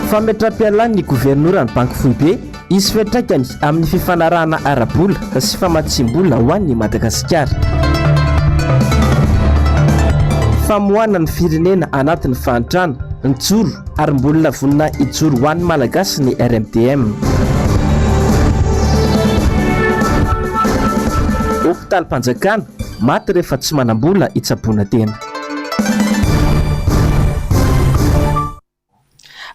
Fametraham-pialan'ny governoran'ny Banky Foibe, hisy fiantraikany amin'ny fifanarahana ara-bola sy famatsiam-bola ho an'i Madagasikara. Famoahana ny firenena anatin'ny fahantrana, nijoro ary mbola vonona hijoro ho an'ny Malagasy ny RMDM. Hopitalim-panjakana, maty rehefa tsy manam-bola hitsaboana tena.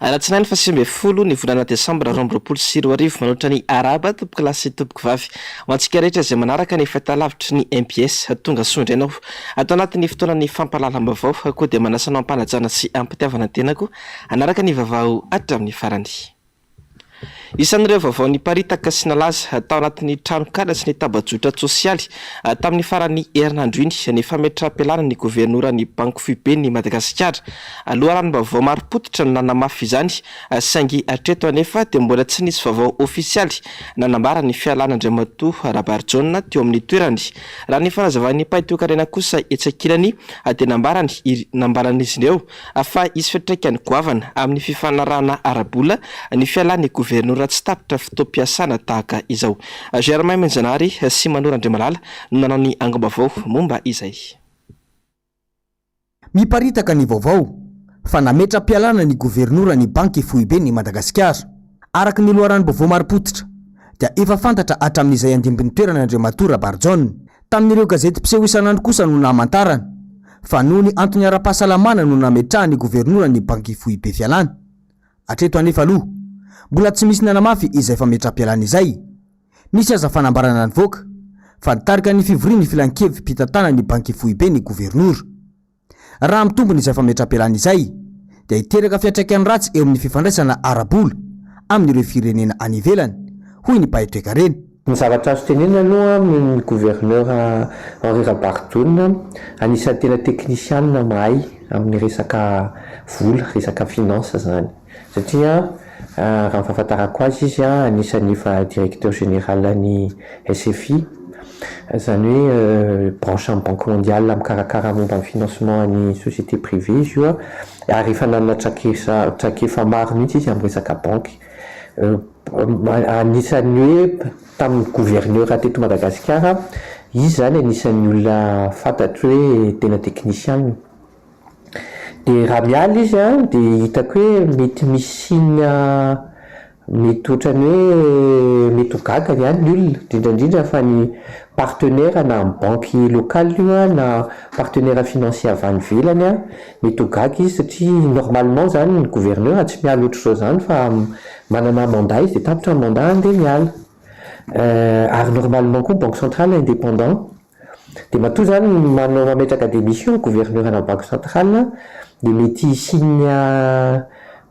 Alatsinainy faha 19 ny volana desambra 2022 manolotra ny arahaba tompokolahy sy tompokovavy ho antsika rehetra izay manaraka ny fahitalavitry ny mbs tonga soa indray anao ato anatin'ny fotoanan'ny fampahalalam-baovao koa dia manasa anao am-panajana sy am-pitiavana ny tenako hanaraka ny vaovao hatramin'ny farany. Isan'ireo vaovao niparitaka sy nalaza tao anatin'ny tranonkala sy ny tambajotra-tsosialy tamin'ny faran'ny herinandro iny ny fametraham-pialana ny governoran'ny Banky Foiben'i Madagasikara. Loharanom-baovao marim-pototra no nanamafy izany saingy hatreto anefa dia mbola tsy nisy vaovao ofisialy nanambara ny fialan'Andriamatoa Rabarijaona teo amin'ny toerany. Raha ny fanazavan'ny mpahay toekarena kosa etsy ankilany dia nambarany nambaran'izy ireo fa hisy fiantraikany goavana amin'ny fifanarahana ara-bola ny fialan'ny governora tsy tapitra fotoam-piasana tahaka izao. Germain Menjanahary sy Manoro Andriamalala no nanao ny angom-baovao momba izay. Miparitaka ny vaovao fa nametra-pialana ny governoran'ny Banky Foiben'i Madagasikara. Araka ny loharanom-baovao marim-pototra dia efa fantatra hatramin'izay handimby ny toerany Andriamatoa Rabarijaona. Tamin'ireo gazety mpiseho isan'andro kosa no namantarana fa noho ny antony ara-pahasalamana no nametrahan'ny governora ny Banky Foibe fialana. Hatreto anefa aloha, mbola tsy misy nanamafy izay fametram-pialana izay. Nisy aza fanambarana nivoaka fa nitarika ny fivorian'ny filankevi-pitantanan'ny Banky Foibe ny governora. Raha mitombina izay fametram-pialana izay dia hiteraka fiantraikany ratsy eo amin'ny fifandraisana ara-bola amin'ireo firenena any ivelany, hoy ny mpahay toekarena. Ny zavatra azo tenenina aloha amin'ny gouverneur Henri Rabarijaona, anisan'ny tena teknisianina mahay amin'ny resaka vola, resaka finance izany. Satria raha ny fahafantarako azy izy anisan'ny efa directeur général ny SFI, izany hoe branche an'ny banque mondiale mikarakara momba ny financement an'ny société privée izy io ary efa nanana traikefa maro mihitsy izy amin'ny resaka banky. Anisan'ny hoe tamin'ny gouverneur teto Madagasikara, izy izany anisan'ny olona fantatro hoe tena teknisianina. Dia raha miala izy an, dia hitako hoe mety misy signe mety ohatran'ny hoe mety ho gaga ihany ny olona, indrindra indrindra fa ny partenaire na amin'ny banky locale io an, na partenaire financier avy any ivelany an, Mety ho gaga izy satria normalement zany ny gouverneur tsy miala ohatr'izao zany fa manana mandat izy dia tapitra ny mandat-ny dia miala. Ary normalement koa ny banque centrale indépendant. Dia matoa zany manao mametraka démission ny gouverneur ana banque centrale dia mety signe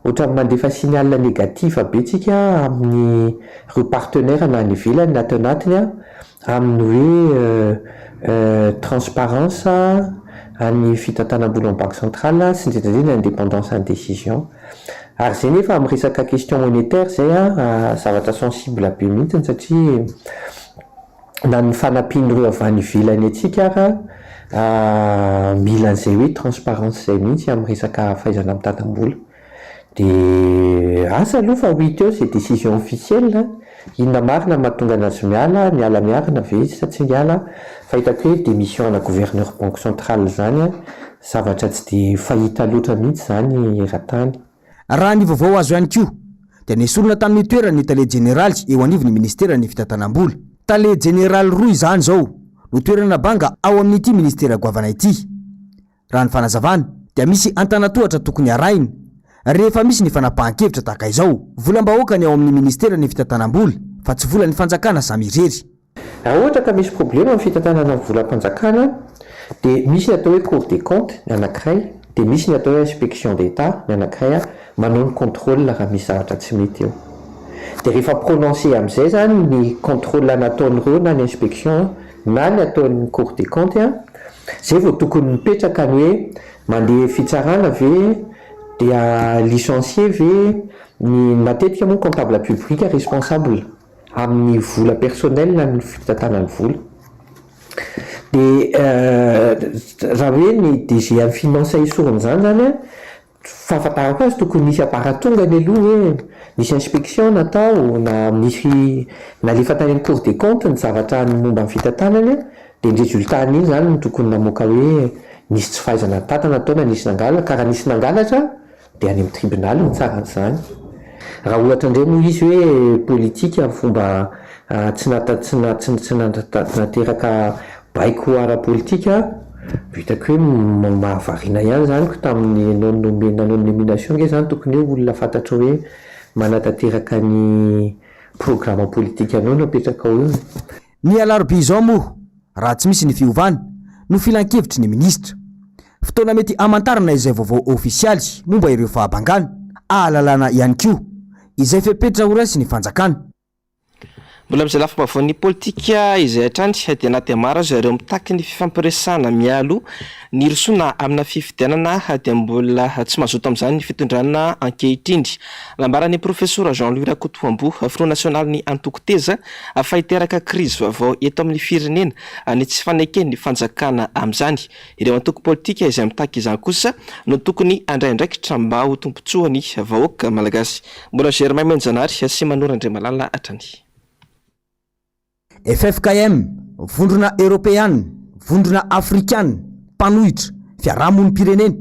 ohatran'ny mandefa signal négatif be tsika amin'ny ireo partenaires na any ivelany na ato anatiny an. Amin'ny hoe transparence an'ny fitantanam-bola ao banque centrale sy indrindra indrindra indépendance an'ny décision. Ary izay nefa amin'ny resaka question monétaire izay an, zavatra sensible be mihitsy satria na ny fanampian'ireo avy any ivelany antsika ara mila an'izay hoe transparence izay mihitsy amin'ny resaka fahaizana mitantam-bola. Dia asa aloha fa ho hita eo izay décision officielle an! Inona marina no mahatonga anazy miala, miala miarina ve izy sa tsy miala? Fa hitako hoe démission ana gouverneur banque centrale izany an, zavatra tsy dia fahita loatra mihitsy izany eran-tany. Raha ny vaovao azo ihany koa dia nesorina tamin'ny toerany ny tale jeneraly eo anivon'ny ministeran'ny fitantanam-bola. Tale jeneraly roa izany izao no toerana banga ao amin'ity ministera goavana ity. Raha ny fanazavana, dia misy antanatohatra tokony harahina rehefa misy ny fanapahan-kevitra tahaka izao. Volam-bahoaka ny ao amin'ny ministeran'ny fitantanam-bola fa tsy volan'ny fanjakana samy irery. Raha ohatra ka misy problema amin'ny fitantanana ny volam-panjakana dia misy ny atao hoe cour des comptes ny anankiray, dia misy ny atao hoe inspection d'Etat ny anankiray manao ny contrôle raha misy zavatra tsy mety eo. Dia rehefa prononcer amin'izay izany ny contrôle nataon'ireo na ny inspection na ny ataon'ny cour des comptes zay vao tokony mipetraka ny hoe mandeha fitsarana ve dia licencier ve ny matetika moa comptable public responsable amin'ny vola personnel ny fitantanany vola dia raha hoe ny DG an'ny finance esorina izany zany an. Fahafantarako azy tokony nisy ambaratongany aloha hoe nisy inspection natao na nisy nalefa tany amin'ny cour des comptes ny zavatra momba ny fitantanana dia ny résultat an'iny izany no tokony namoaka hoe nisy tsy fahaizana nitantana tao na nisy nangalatra ka raha nisy nangalatra dia any amin'ny tribonaly no tsara an'izany. Raha ohatra indray moa izy hoe politika amin'ny fomba tsy nata tsy na tsy tsy nateraka baiko ara-politika, hitako hoe mahavariana ihany izany ko tamin'ny nanao ny nanao ny nomination ange izany tokony hoe olona fantatrao hoe manatanteraka ny programa politikanao no apetrakao eo e. Ny alarobia izao moa, raha tsy misy ny fiovana, no filankevitry ny minisitra. Fotoana mety hamantarana izay vaovao ofisialy momba ireo fahabangana, ahalalana ihany koa izay fepetra horaisin'ny fanjakana. Mbola amin'izay lafim-baovaon'ny politika izay hatrany dia na dia maro aza ireo mitaky ny fifampiresahana mialoha ny hirosoana amina fifidianana dia mbola tsy mazoto amin'izany ny fitondrana ankehitriny. Nambaran'ny Profesora Jean Louis Rakotoamboa, filoha nasionalin'ny antoko Teza, fa hiteraka krizy vaovao eto amin'ny firenena ny tsy faneken'ny fanjakana amin'izany. Ireo antoko politika izay mitaky izany kosa no tokony handray andraikitra mba ho tombontsoan'ny vahoaka malagasy. Mbola Germain Menjanary sy Manoro Andriamalala hatrany. Ffkm, Vondrona Eoropeana, Vondrona Afrikana, mpanohitra, fiarahamonim-pirenena,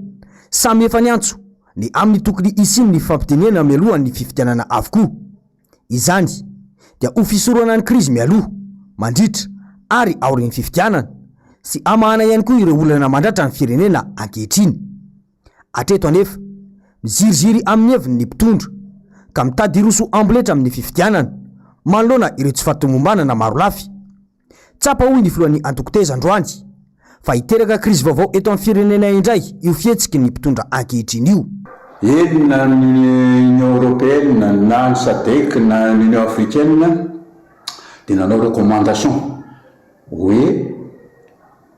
samy efa niantso ny amin'ny tokony hisian'ny fifampidinihana mialohan'ny fifidianana avokoa. Izany dia ho fisorohana ny krizy mialoha, mandritra ary aorian'ny fifidianana, sy hamahana ihany koa ireo olana mandratra ny firenena ankehitriny. Hatreto anefa, miziriziry amin'ny heviny ny mpitondra, ka mitady hiroso amboletra amin'ny fifidianana, manoloana ireo tsy fahatomombanana marolafy. Tsapa hoy ny filohan'ny antoko Teza androany, fa hiteraka krizy vaovao eto amin'ny firenena indray io fihetsiky ny mpitondra ankehitriny io. Eny na ny Union Européenne na ny Sadec na ny Union Africaine dia nanao recommandation hoe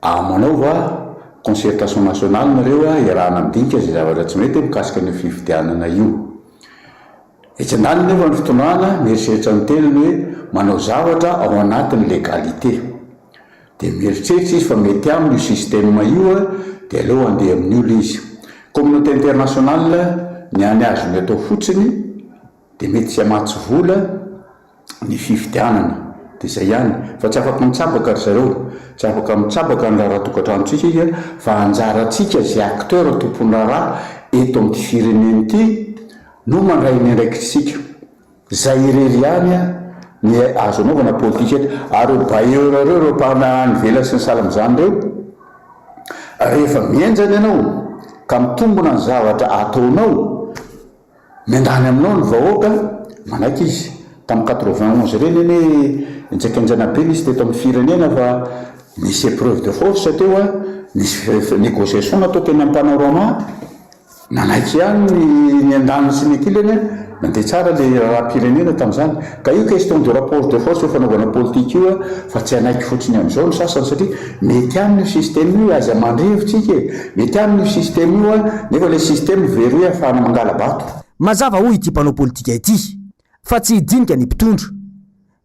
Manaova concertation nationale nareo iarahana midinika izay zavatra tsy mety mikasika an'io fifidianana io. Etsy andaniny nefa ny fitondrana mieritreritra ny tenany hoe manao zavatra ao anatin'ny légalité. Dia mieritreritra izy fa mety aminy io système io dia aleo handeha amin'io ilay izy. Communauté internationale ny any azony atao fotsiny dia mety tsy hamatsy vola ny fifidianana dia izay ihany fa tsy afaka mitsabaka ry zareo, tsy afaka mitsabaka ny raharaha tokantranontsika izy fa anjarantsika izay acteur tompon'raharaha eto amin'ity firenena ity no mandray ny andraikitsika, izay irery ihany ny azo anaovana politika eto, ary ireo bailleur ireo, ireo mpana any ivelany sy ny sahala amin'izany ireo, rehefa mihenjana ianao ka mitombona ny zavatra ataonao, Miandany aminao ny vahoaka, manaiky izy. Tamin'ny 91 ireny anie henjakenjana be nisy teto amin'ny firenena fa nisy épreuve de force teo a, nisy négociation natao teny amin'ny Panorama, nanaiky ihany ny andaniny sy ny ankilany a, nandeha tsara ilay raharaham-pirenena tamin'izany. Ka io question de rapport de force io fanaovana politique io a, fa tsy hanaiky fotsiny amin'izao ny sasany satria mety aminy io système io e, aza mandrevo tsika e, mety aminy io système io a, nefa ilay système verrouillé ahafahana mangala-bato. Mazava hoy ity mpanao politika ity fa tsy hidinika ny mpitondra.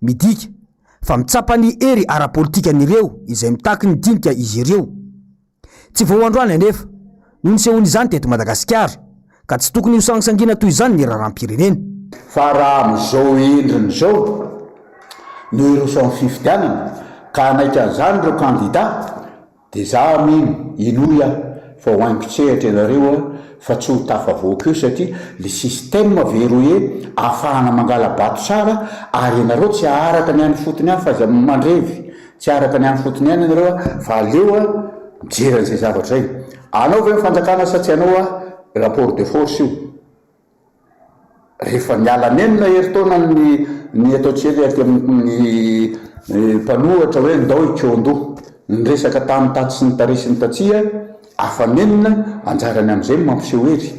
Midika fa mitsapa ny hery ara-politikan'ireo izay mitaky ny dinika izy ireo. Tsy vao androany anefa no nisehoan'izany teto Madagasikara ka tsy tokony ho sangisangiana toy izany ny raharaham-pirenena. Fa raha amin'izao endriny izao no hiroso amin'ny fifidianana ka hanaiky an'izany ireo kandida dia za mino, inoy aho, fa ho haingon-tsehatra ianareo fa tsy ho tafavoaka eo satria le système verrouillé ahafahana mangala-bato tsara ary ianareo tsy haharaka ny any fotony any fa aza mandrevy Tsy araka ny any fotony ihany ianareo a, fa aleo a mijery an'izay zavatra izay. Anao ve ny fanjakana sa tsy anao a, rapport de force io. Rehefa niala nenina herintaona ny ny ataontsika hoe aty amin'ny mpanohatra hoe ndao hikaon-doha. Niresaka tamin'ny tatsy sy ny tary sy ny tatsia, afa-nenina, anjarany amin'izay ny mampiseho hery.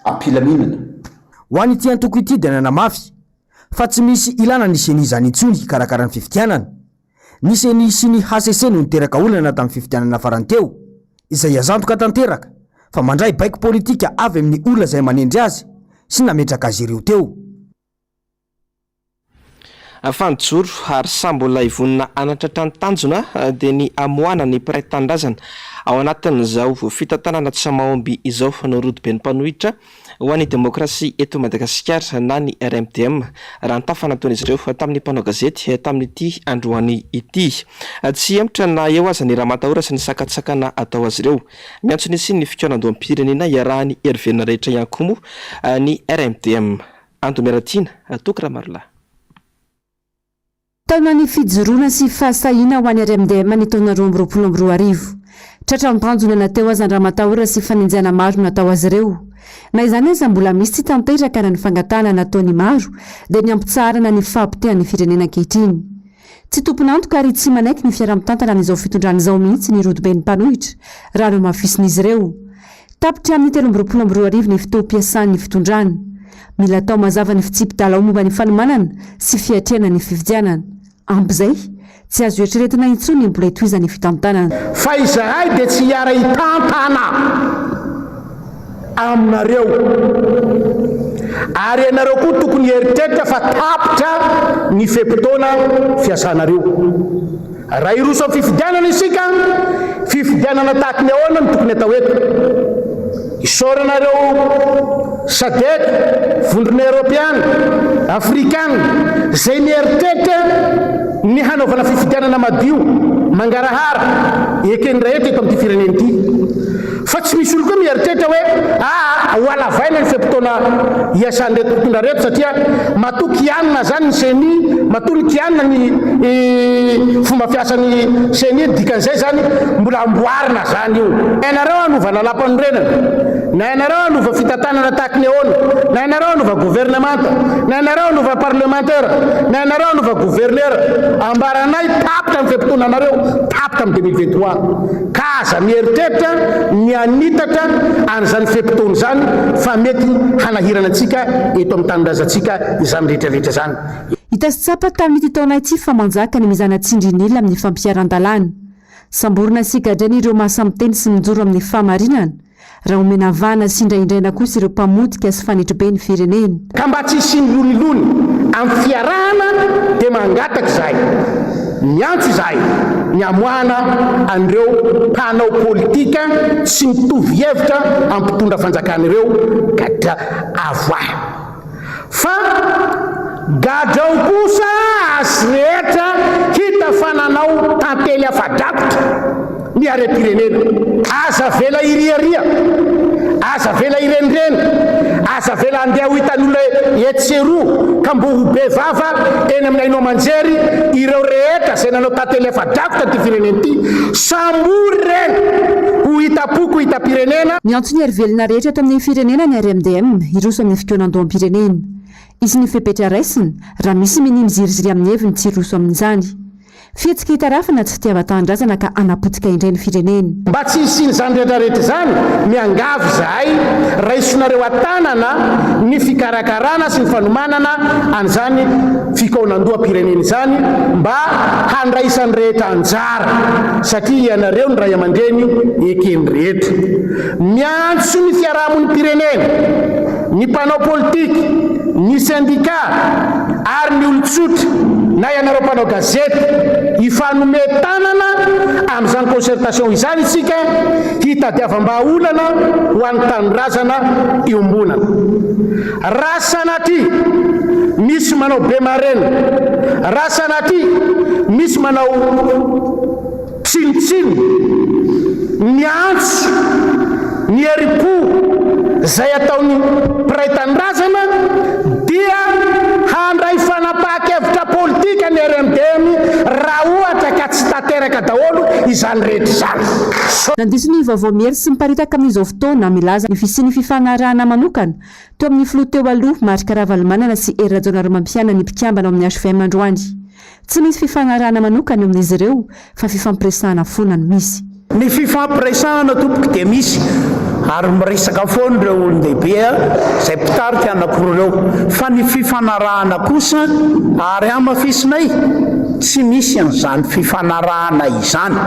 Am-pilaminana. Ho an'ity antoko ity dia nanamafy fa tsy misy ilana ny ceni izany intsony hikarakara ny fifidianana. Ny ceni sy ny hcc no niteraka olana tamin'ny fifidianana farany teo, izay azo antoka tanteraka fa mandray baiko politika avy amin'ny olona izay manendry azy sy nametraka azy ireo teo. Fa nijoro ary samy mbola hivonona hanatratra ny tanjona dia ny hamoahana ny mpiray tanindrazana ao anatin'izao fitantanana tsy mahomby izao no rodoben'ny mpanohitra ho an'ny demokrasia eto Madagasikara na ny RMDM, raha ny tafa nataon'izy ireo tamin'ny mpanao gazety tamin'ity androany ity. Tsy hihemotra na eo aza ny ramatahora sy ny sakantsakana atao azy ireo. Miantso ny hisian'ny fikaonandoham-pirenena iarahan'ny hery velona rehetra ihany koa moa ny RMDM. Ando Miaratiana, Toky Ramarolahy. Taonan'ny fijoroana sy fahasahiana ho an'ny RMDM ny taona 2022. Tratra ny tanjona na teo aza ny ramatahora sy fanenjehana maro natao azy ireo. Na izany aza mbola misy tsy tanteraka raha ny fangatahana nataon'ny maro dia ny hampitsaharana ny fahapotehan'ny firenena ankehitriny. Tsy tompon'antoka ary tsy manaiky ny fiaraha-mitantana amin'izao fitondrana izao mihitsy ny rodoben'ny mpanohitra, raha nohamafisin'izy ireo. Tapitra amin'ny 2023 ny fotoam-piasan'ny fitondrana. Mila atao mazava ny fitsipi-dalao momba ny fanomanana sy fiatrehana ny fifidianana. Ampy izay, tsy azo eritreretina intsony ny mbola hitohizan'ny fitantanana. Fa izahay dia tsy hiara-hitantana aminareo. Ary ianareo koa tokony hieritreritra fa tapitra ny fe-potoana fiasanareo. Raha hiroso amin'ny fifidianana isika, fifidianana tahaky ny ahoana no tokony atao eto? Isaorana ireo Sadec, Vondrona Eoropeana, Afrikana, izay mieritreritra ny hanaovana fifidianana madio, mangarahara, eken'ny rehetra eto amin'ity firenena ity. Fa tsy misy olon koa mieritreritra hoe aa ho halavaina ny fe-potoana hiasan'ireto mpitondra ireto satria matoa kianina zany ny ceni, matoa ny kianina ny fomba fiasan'ny ceni dikan'izay zany mbola amboarina zany io. Na ianareo hanova lalampanorenana, na ianareo hanova fitantanana tahaky ny ahoana, na ianareo hanova governemanta, na ianareo hanova parlemantera, na ianareo hanova gouverneur, ambaranay tapitra ny fe-potoananareo, tapitra amin'ny 2023. Ka aza mieritreritra ny hanitatra an'izany fe-potoana izany fa mety hanahirana antsika eto amin'ny tanindrazantsika izany rehetra rehetra izany. Hita sy tsapa tamin'ity taona ity fa manjaka ny mizana tsindrin'ila amin'ny fampiharan-dalàna. Samborina sy gadraina ireo mahasahy miteny sy mijoro amin'ny fahamarinana. Raha omena vahana sy indraindraina kosa ireo mpamotika sy fanetribe ny firenena. Ka mba tsy hisian'ny lonilony amin'ny fiarahana dia mangataka izahay, miantso izahay ny hamoahana an'ireo mpanao politika tsy mitovy hevitra amin'ny mpitondra fanjakana ireo gadra avoahy. Fa gadrao kosa azy rehetra hita fa nanao tantely afa-drakotra ny harem-pirenena. Aza avela hiriaria, aza avela hirenireny, aza avela handeha ho hitan'olona etsy sy eroa ka mbo ho be vava eny amin'ny haino aman-jery ireo rehetra izay nanao tantely afa-drakotra ity firenena ity. Sambory ireny ho hitam-poko hitam-pirenena. Miantso ny hery velona rehetra eto amin'ny firenena ny RMDM hiroso amin'ny fikaonandoham-pirenena. Hisy ny fepetra raisina raha misy minia miziriziry amin'ny heviny tsy hiroso amin'izany. Fihetsika hitarafana tsy fitiavan-tanindrazana ka hanapotika indray ny firenena. Mba tsy hisian'izany rehetra rehetra izany, miangavy izahay, raisonareo an-tanana ny fikarakarana sy ny fanomanana an'izany fikaonandoham-pirenena izany mba handraisan'ny rehetra anjara satria ianareo ny ray aman-dreny eken'ny rehetra. Miantso ny fiarahamonim-pirenena, ny mpanao politika, ny sendika ary ny olon-tsotra na ianareo mpanao gazety hifanome tanana amin'izany concertation izany isika hitadiavam-bahaolana ho an'ny tanindrazana iombonana. Raha sanatria misy manao be marenina, raha sanatria misy manao tsinontsinona, ny antso, ny herim-po izay ataon'ny mpiray tanindrazana dia handray fanapahan-kevitra politika ny RMDM raha ohatra ka tsy tanteraka daholo izany rehetra izany. Nandiso ny vaovao miely sy miparitaka amin'izao fotoana milaza ny fisian'ny fifanarahana manokana teo amin'ny filoha teo aloha Marc Ravalomanana sy Hery Rajaonarimampianina ny mpikambana ao amin'ny hvm androany. Tsy misy fifanarahana manokana eo amin'izy ireo fa fifampiresahana foana no misy. Ny fifampiresahana tompoko dia misy ary miresaka foana ireo olon-dehibe izay mpitarika anankiroa ireo fa ny fifanarahana kosa ary hamafisinay tsy misy an'izany fifanarahana izany.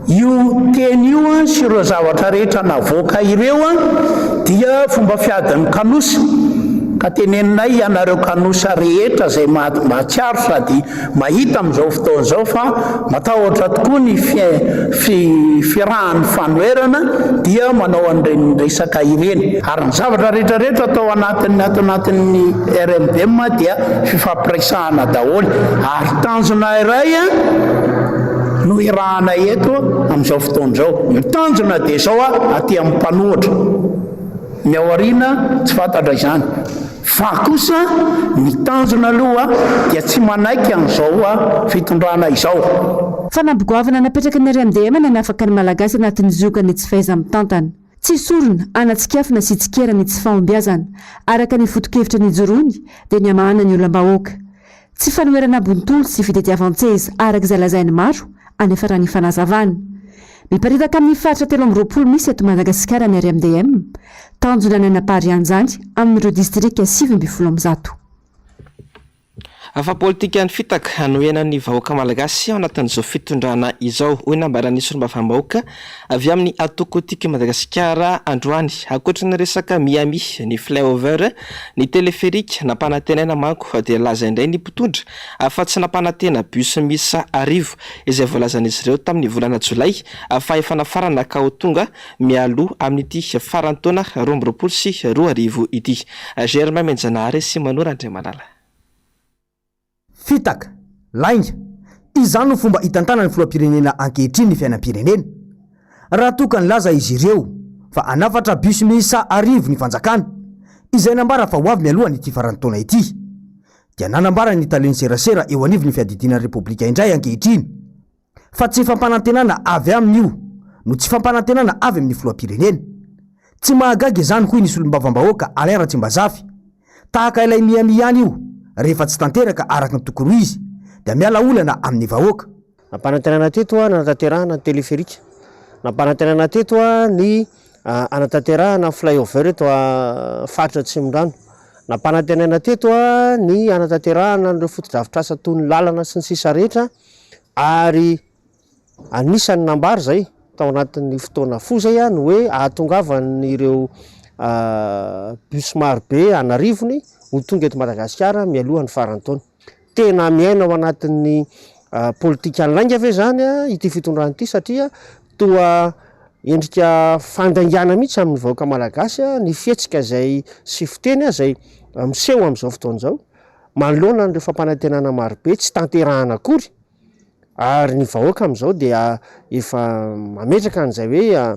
Io teny io sy ireo zavatra rehetra navoaka ireo dia fomba fiadin'ny kanosa. Ka teneninay ianareo kanosa rehetra izay mahatsiaro sady mahita amin'izao fotoana izao fa matahotra tokoa ny firahan'ny fanoherana dia manao an'ireny resaka ireny. Ary ny zavatra rehetra rehetra atao anatin'ny ato anatin'ny RMDM dia fifampiresahana daholo. Ary tanjona iray no irahana eto amin'izao fotoana izao. Ny tanjona dia izao aty amin'ny mpanohitra. Ny ao aoriana tsy fantatra izany. Fa kosa ny tanjona aloha dia tsy manaiky an'izao fitondrana izao. Fanamby goavana napetraky ny RMDM ny hanafaka ny Malagasy anatin'ny ziogan'ny tsy fahaiza-mitantana. Tsy sorona, hanatsikafona sy tsikera ny tsy fahombiazana. Araka ny foto-kevitra nijoroany dia ny hamahana ny olam-bahoaka. Tsy fanoherana bontolo sy fitediavan-tseza araka izay lazain'ny maro anefa raha ny fanazavana. Miparitaka amin'ny faritra 23 misy eto Madagasikara ny RMDM. Tanjona ny hanapariahana izany amin'ireo distrika 119. Fa politikan'ny fitaka no iainan'ny vahoaka malagasy ao anatin'izao fitondrana izao, hoy nambaran'ny solombavambahoaka avy amin'ny antoko Tiako i Madagasikara androany. Ankoatra ny resaka Miami, ny Flyover, ny téléphérique nampanantenaina manko dia nilaza indray ny mpitondra fa tsy nampanantena bus miisa arivo izay voalazan'izy ireo tamin'ny volana jolay fa efa nafarana ka ho tonga mialoha amin'ity faran'ny taona 2022 ity. Germain Menjanahary sy Mano Randriamalala. Fitaka, lainga. Izany no fomba itantanan'ny filoham-pirenena ankehitriny ny fiainam-pirenena. Raha toa ka nilaza izy ireo fa hanafatra bus miisa arivo ny fanjakana, izay nambara fa ho avy mialohan'ity faran'ny taona ity, dia nanambara ny talen'ny serasera eo anivon'ny fiadidiana ny Repoblika indray ankehitriny fa tsy fampanantenana avy aminy io no tsy fampanantenana avy amin'ny filoham-pirenena. Tsy mahagaga izany hoy ny solombavambahoaka Alain Ratsimbazafy. Tahaka ilay Miami ihany io, rehefa tsy tanteraka araka ny tokony ho izy dia miala olana amin'ny vahoaka. Nampanantenana teto ny hanatanterahana ny téléphérique. Nampanantenana teto ny hanatanterahana ny flyover eto faritra Atsimondrano. Nampanantenaina teto ny hanatanterahana an'ireo fotodrafitrasa toy ny lalana sy ny sisa rehetra ary anisan'ny nambara izay tao anatin'ny fotoana fohy izay ny hoe ahatongavan'ireo bus marobe an'arivony ho tonga eto Madagasikara mialohan'ny faran'ny taona. Tena miaina ao anatin'ny politikan'ny lainga ve izany ity fitondrana ity satria toa endrika fandaingana mihitsy amin'ny vahoaka malagasy ny fihetsika izay sy fiteny izay miseho amin'izao fotoana izao manoloana an'ireo fampanantenana marobe tsy tanterahana akory ary ny vahoaka amin'izao dia efa mametraka an'izay hoe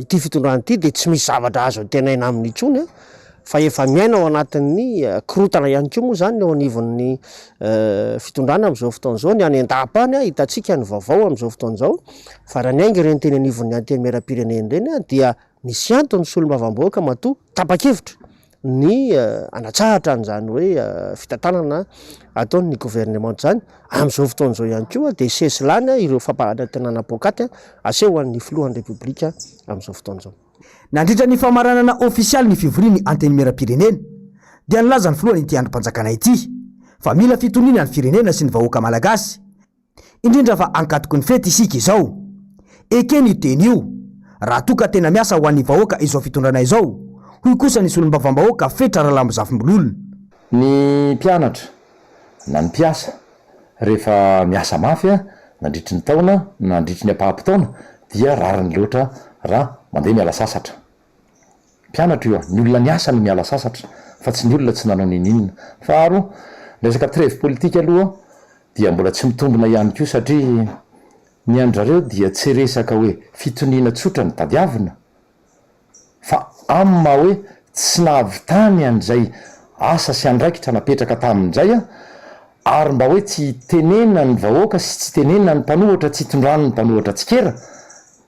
ity fitondrana ity dia tsy misy zavatra azo antenaina aminy intsony fa efa miaina ao anatin'ny korontana ihany koa moa izany ny eo anivon'ny fitondrana amin'izao fotoana izao, ny any an-dapa any hitantsika ny vaovao amin'izao fotoana izao fa raha niainga ireny teny anivon'ny antenimierampirenena ireny dia misy antony solombavambahoaka matoa tapa-kevitra ny hanatsahatra an'izany hoe fitantanana ataon'ny governemanta izany. Amin'izao fotoana izao ihany koa dia sesilany ireo fampanantenana poakaty asehon'ny filohan'ny Repoblika amin'izao fotoana izao. Nandritra ny famaranana ofisialy ny fivorian'ny Antenimierampirenena dia nilaza ny filohan'ity andrim-panjakana ity fa mila fitoniana ny firenena sy ny vahoaka malagasy Indrindra fa ankatoky ny fety isika izao. Ekeny io teny io, raha toa ka tena miasa ho an'ny vahoaka izao fitondrana izao, hoy kosa ny solombavambahoaka Fetra Ralambozafimbololona. Ny mpianatra na ny mpiasa rehefa miasa mafy nandritry ny taona na nandritry ny ampaham-potoana dia rariny loatra raha mandeha miala sasatra. Mpianatra io a! Ny olona niasa no miala sasatra fa tsy ny olona tsy nanao ninininona. Faharoa, ny resaka trevy politika aloha dia mbola tsy mitombina ihany koa satria ny an-dry zareo dia tsy resaka hoe fitoniana tsotra no tadiavina fa amin'ny maha hoe tsy nahavitany an'izay asa sy andraikitra napetraka taminy izay ary mba hoe tsy hitenena ny vahoaka sy tsy hitenena ny mpanohatra tsy hitondrany ny mpanohatra tsikera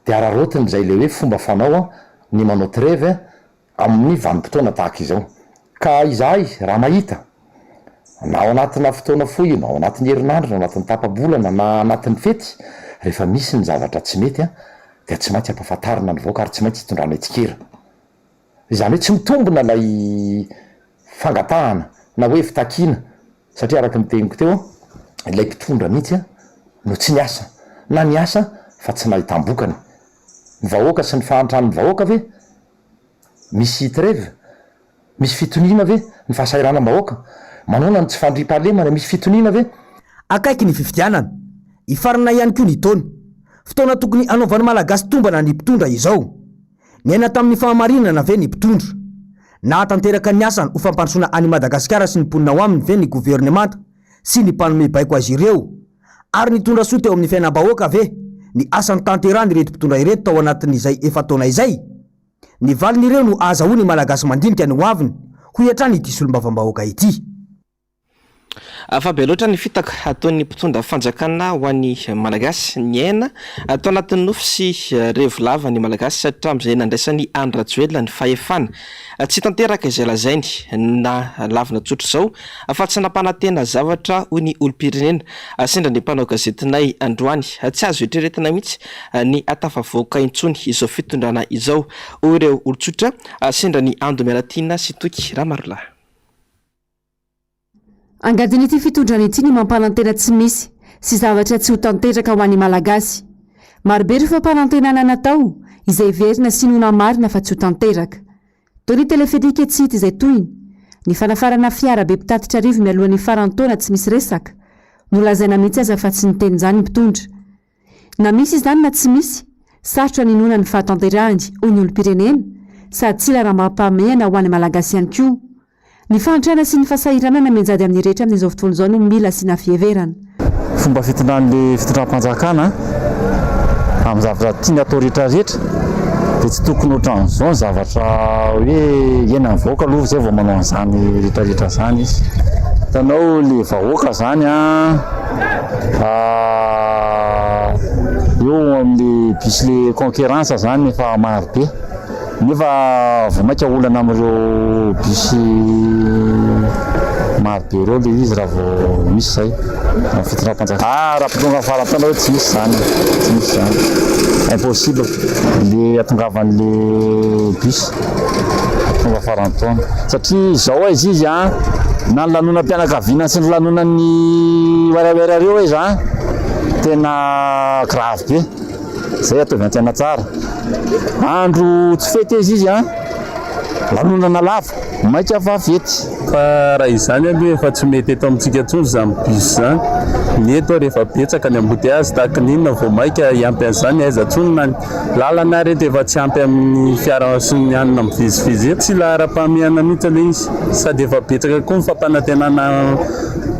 dia araraotiny izay ilay hoe fomba fanao ny manao treve amin'ny vanim-potoana tahaka izao. Ka izahay raha mahita, na ao anatina fotoana fohy io, na ao anatin'ny herinandro, na ao anatin'ny tapa-bolana, na anatin'ny fety, rehefa misy ny zavatra tsy mety dia tsy maintsy ampahafantarina ny vahoaka ary tsy maintsy itondrana tsikera. Izany hoe tsy mitombina ilay fangatahana na hoe fitakiana satria araka ny teniko teo, ilay mpitondra mihitsy no tsy niasa, na niasa fa tsy nahitam-bokany. Ny vahoaka sy ny fahantran'ny vahoaka ve misy treve? Misy fitoniana ve ny fahasahiranam-bahoaka? Manaona ny tsy fandriampahalemana? Misy fitoniana ve? Akaiky ny fifidianana. Hifarana ihany koa ny taona. Fotoana tokony hanaovan'ny Malagasy tombana ny mpitondra izao. Niaina tamin'ny fahamarinana ve ny mpitondra? Nahatanteraka ny asany ho fampandrosoana an'i Madagasikara sy ny mponina ao aminy ve ny governemanta sy ny mpanome baiko azy ireo? Ary nitondra soa teo amin'ny fiainam-bahoaka ve ny asa notanterahan'ireto mpitondra ireto tao anatin'izay efa-taona izay? Ny valin'ireo no ahazahoan'ny Malagasy mandinika ny hoaviny, hoy hatrany ity solombavambahoaka ity. Fa be loatra ny fitaka ataon'ny mpitondra fanjakana ho an'ny Malagasy. Niaina tao anatin'ny nofy sy revy lava ny Malagasy hatramin'izay nandraisan'i Andry Rajoelina ny fahefana. Tsy tanteraka izay lazainy na lavina tsotra izao fa tsy nampanantena zavatra hoy ny olom-pirenena sendra ny mpanao gazetinay androany. Tsy azo eritreretina mihitsy ny hahatafavoaka intsony izao fitondrana izao hoy ireo olon-tsotra sendra ny Ando Mialatiana sy Toky Ramarolahy. Angadin'ity fitondrana ity ny mampanantena tsy misy sy zavatra tsy ho tanteraka ho an'ny Malagasy. Marobe ireo fampanantenana natao izay heverina sy inoana marina fa tsy ho tanteraka. Toy ny teleferika tsy hita izay tohiny, ny fanafarana fiara be mpitatitra arivo mialohan'ny faran'ny taona tsy misy resaka, nolazaina mihitsy aza fa tsy niteny izany ny mpitondra. Na misy izany na tsy misy, sarotra ny inoana ny fahatanterahany, hoy ny olom-pirenena, sady tsy laharam-pahamehana ho an'ny Malagasy ihany koa. Ny fahantrana sy ny fahasahiranana mianjady amin'ny rehetra amin'izao fotoana izao no mila asiana fiheverana. Fomba fitondran'le fitondram-panjakana amin'ny zavatra tiany atao rehetra rehetra dia tsy tokony ohatran'izao ny zavatra hoe iainan'ny vahoaka aloha zay vao manao an'izany rehetra rehetra zany izy. Hitanao le vahoaka zany an eo amin'le bus le concurrence zany efa maro be. Nefa vao mainka olana amin'ireo bus maro be ireo ilay izy raha vao misy izay amin'ny fitondram-panjakana. Ah, raha mpitondra ny faran'ny hoe tsy misy izany, tsy misy izany. Impossible le hatongavan'le bus tonga faran'ny taona. Satria izao aiza izy an, na ny lanonam-pianakaviana sy ny lanonan'ny werawera ireo aiza an, tena grave be. Zay ataovy an-tsaina tsara. Andro tsy fety aiza izy an! Lanonana lava, maika fa fety. Fa raha izany aloha efa tsy mety eto amintsika intsony izany bus izany. Ny eto ary efa betsaka ny embouteillage tahaka ny inona vao maika hiampy an'izany aiza intsony na ny lalana ary eto efa tsy ampy amin'ny fiara sy ny hanina mivezivezy eto. Tsy laharam-pahamehana mihitsy ilay izy. Sady efa betsaka koa ny fampanantenana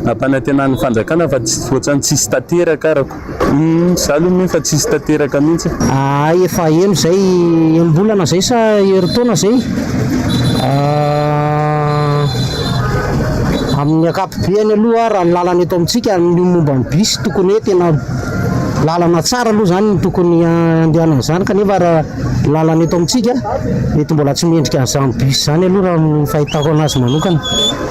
nampanantenan'ny fanjakana fa tsy ohatran'ny tsisy tanteraka arako. Humm za aloha mino fa tsisy tanteraka mihitsy. Ahay efa ela izay, enim-bolana izay sa herintaona izay? Amin'ny ankapobeny aloha raha ny lalana eto amintsika ny momba ny bus tokony hoe tena lalana tsara aloha izany no tokony handehanan'izany kanefa raha ny lalana eto amintsika mety mbola tsy mendrika an'izany bus izany aloha raha ny fahitako an'azy manokana.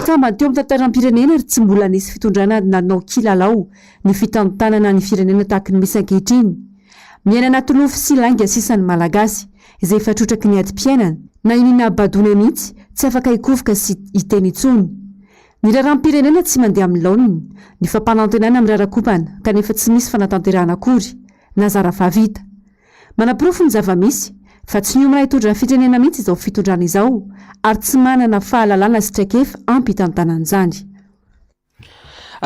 Sambany teo amin'ny tantaram-pirenena ary tsy mbola nisy fitondrana nanao kilalao ny fitantanana ny firenena tahaky ny misy ankehitriny. Miaina anaty nofy sy lainga sisa ny Malagasy, izay efa trotraky ny adim-piainana, na iniana badoana mihitsy, tsy afaka hikofoka sy hiteny intsony. Ny raharaham-pirenena tsy mandeha amin'ny laoniny, ny fampanantenana mirarakompana, kanefa tsy misy fanatanterahana akory, na zara fahavita. Manaporofo ny zava-misy, fa tsy niomana hitondra firenena mihitsy izao fitondrana izao, ary tsy manana fahalalana sy traikefa ampy hitantanana izany.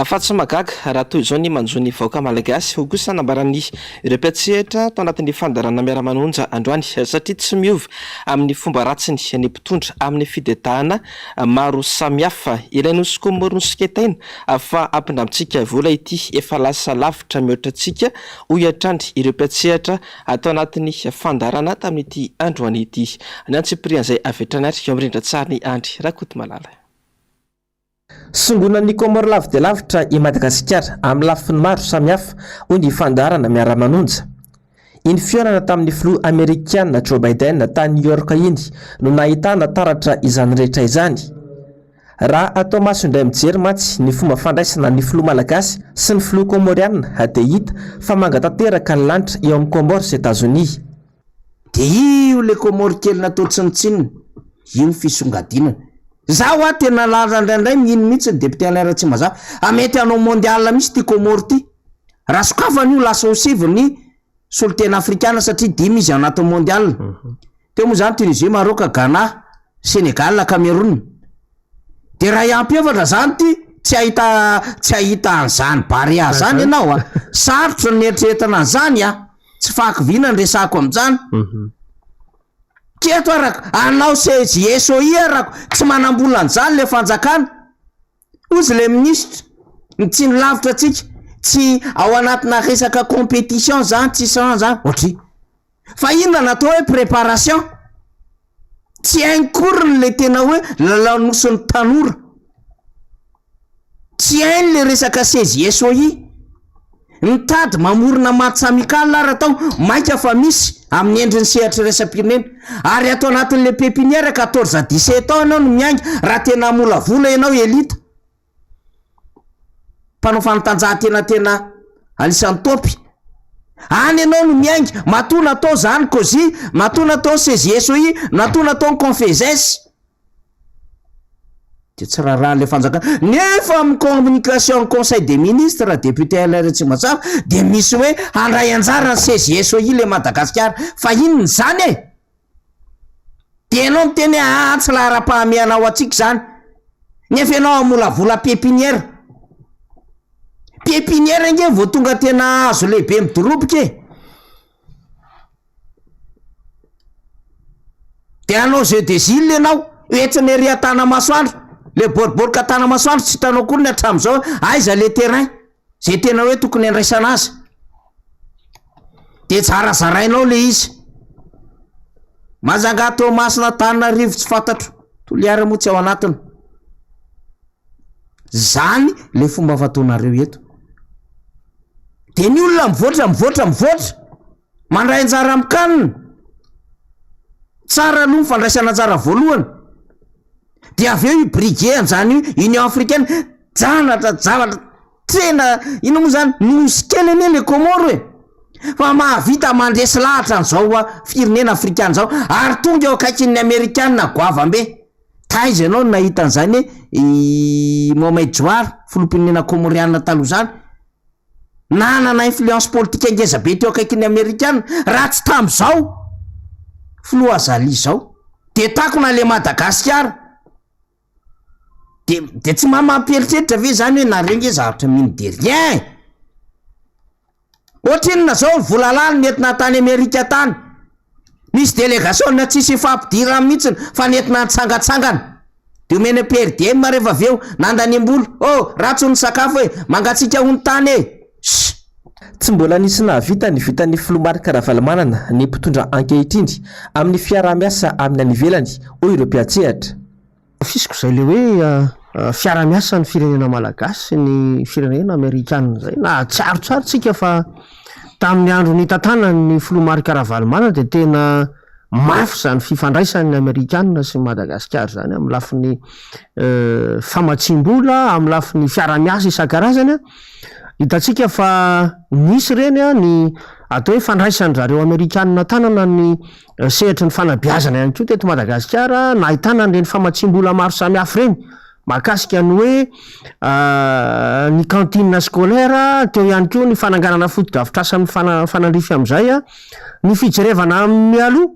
Fa tsy mahagaga raha toy izao ny manjo ny vahoaka malagasy, hoy kosa nambaran'ny ireo mpiantsehatra tao anatin'ny fandaharana Miara-manonja androany, satria tsy miova amin'ny fomba ratsiny ny mpitondra amin'ny fidedahana maro samihafa. Ilay nosy Kômôro nosoketaina fa ampindramintsika vola ity efa lasa lavitra mihoatra antsika, hoy hatrany ireo mpiantsehatra tao anatin'ny fandaharana tamin'ity androany ity. Ny antsipirian'izay avy hatrany ary eo amin'ny rindran-tsarin'i Andry Rakotomalala. Songonan'ny Comores lavo dia lavitra i Madagasikara amin'ny lafiny maro samihafa, hoy ny fandaharana Miara-manonja. Iny fihaonana tamin'ny filoha amerikana Joe Biden tany New York iny no nahitana taratra izany rehetra izany. Raha atao maso indray mijery mantsy ny fomba fandraisana ny filoha malagasy sy ny filoha kômôriana dia hita fa manga tanteraka ny lanitra eo amin'i Comores sy Etazonia. Dia io le Comores kely natao tsinontsinona, io ny fisongadinana. Za hoa tena lasa indraindray mino mihitsy ny député Alain Ratsimbazafy fa mety hanao mondial mihitsy ity Comores ity. Raha sokafana io lasa ho sivy ny solontena afrikana satria dimy izy anatin'ny mondial. Teo moa zany Tunisie, Maroc, Ghana. Sénégal, Cameroun. De raha hiampy efatra zany ty, tsy hahita tsy hahita an'zany Barea zany ianao a! Sarotra ny eritreretina an'zany a! Tsy fahakiviana ny resahako amin'zany. Keto araka, anao CJSOI arako, tsy manam-bola an'zany le fanjakana. Hozy le minisitra, ny tsiny lavitra antsika, tsy ao anatina resaka competition zany tsisy an zany, ohatry. Fa inona no atao hoe préparation? Tsy hainy koriny le tena hoe lalao nosin'ny tanora. Tsy hainy le resaka CJSOI. Mitady mamorona match amical ary atao maika fa misy amin'ny endriny sehatra iraisam-pirenena. Ary ato anatin'le pépinière 14 à 17 ans ianao no miainga raha tena hamolavola ianao elite. Mpanao fanatanjahantena tena anisan'ny top. Any ianao no miainga, matoa natao zany COSI, matoa natao ny CJSOI, matoa natao ny Confeses. Dia tsy raharahan'ilay fanjakana. Nefa amin'ny communication ny conseil des ministres, député LR Ratsimandrava, dia misy hoe handray anjara ny CJSOI le Madagasikara. Fa inona izany e? Dia ianao miteny hoe aa tsy laharam-pahamehana ho antsika izany. Nefa ianao hamolavola pépinière. Pépinière ange vao tonga tena hazo lehibe midoroboka e. Dia hanao jeu des îles ianao, entina ery Antanamasoandro, le boriborika Antanamasoandro tsy hitanao akory ny hatramin'izao hoe aiza le terrain zay tena hoe tokony handraisana azy. Dia zarazarainao le izy. Majanga, Toamasina, Antananarivo tsy fantatro, Toliara moa tsy ao anatiny. Zany le fomba fataonareo eto. Dia ny olona mivoatra, mivoatra, mivoatra. Mandray anjara amin'ny can. Tsara aloha ny fandraisana anjara voalohany. Dia avy eo hi-briguer an'izany Union africaine. Janatra zavatra tena inona moa izany, nosy kely anie le Comores e. Fa mahavita mandresy lahatra an'izao firenena afrikana izao ary tonga eo akaikin'ny amerikana goavambe. Taiza ianao no nahita an'izany hoe i Mohamed Djouhar, filoham-pirenena kômôriana taloha izany? Nanana influence politika ngeza be teo akaikin'ny amerikana raha tsy tamin'izao filoha Azali izao. Dia takona le Madagasikara. Dia dia tsy mba mampieritreritra ve izany hoe nareo nge zavatra mine de rien e! Ohatrinona zao ny vola lany nentina tany Amerika tany? Misy delegasiona tsisy ifampidirana mihitsiny fa nentina nitsangatsangana. De omena per diem rehefa avy eo, nandaniam-bola. Oh, ratsy hono ny sakafo e, mangatsiaka hono tany e! Sh! Tsy mbola nisy nahavita ny vitan'ny filoha Marc Ravalomanana ny mpitondra ankehitriny amin'ny fiaraha-miasa amin'ny any ivelany, hoy ireo mpiantsehatra. Fisiko izay le hoe fiara-miasa ny firenena malagasy sy ny firenena amerikana izay. Nahatsiarotsiaro tsika fa tamin'ny andro nitantanan'ny filoha Marc Ravalomanana dia tena mafy izany fifandraisan'ny amerikana sy Madagasikara izany amin'ny lafiny famatsiam-bola, amin'ny lafiny fiara-miasa isan-karazany. Hitantsika fa nisy ireny ny atao hoe fandraisan-dry zareo amerikana tanana ny Sehatry ny fanabeazana ihany koa teto Madagasikara nahitana an'ireny famatsiam-bola maro samihafa ireny mahakasika ny hoe ny cantine scolaire, teo ihany koa ny fananganana fotodrafitrasa mifanandrify amin'izay, ny fijerevana mialoha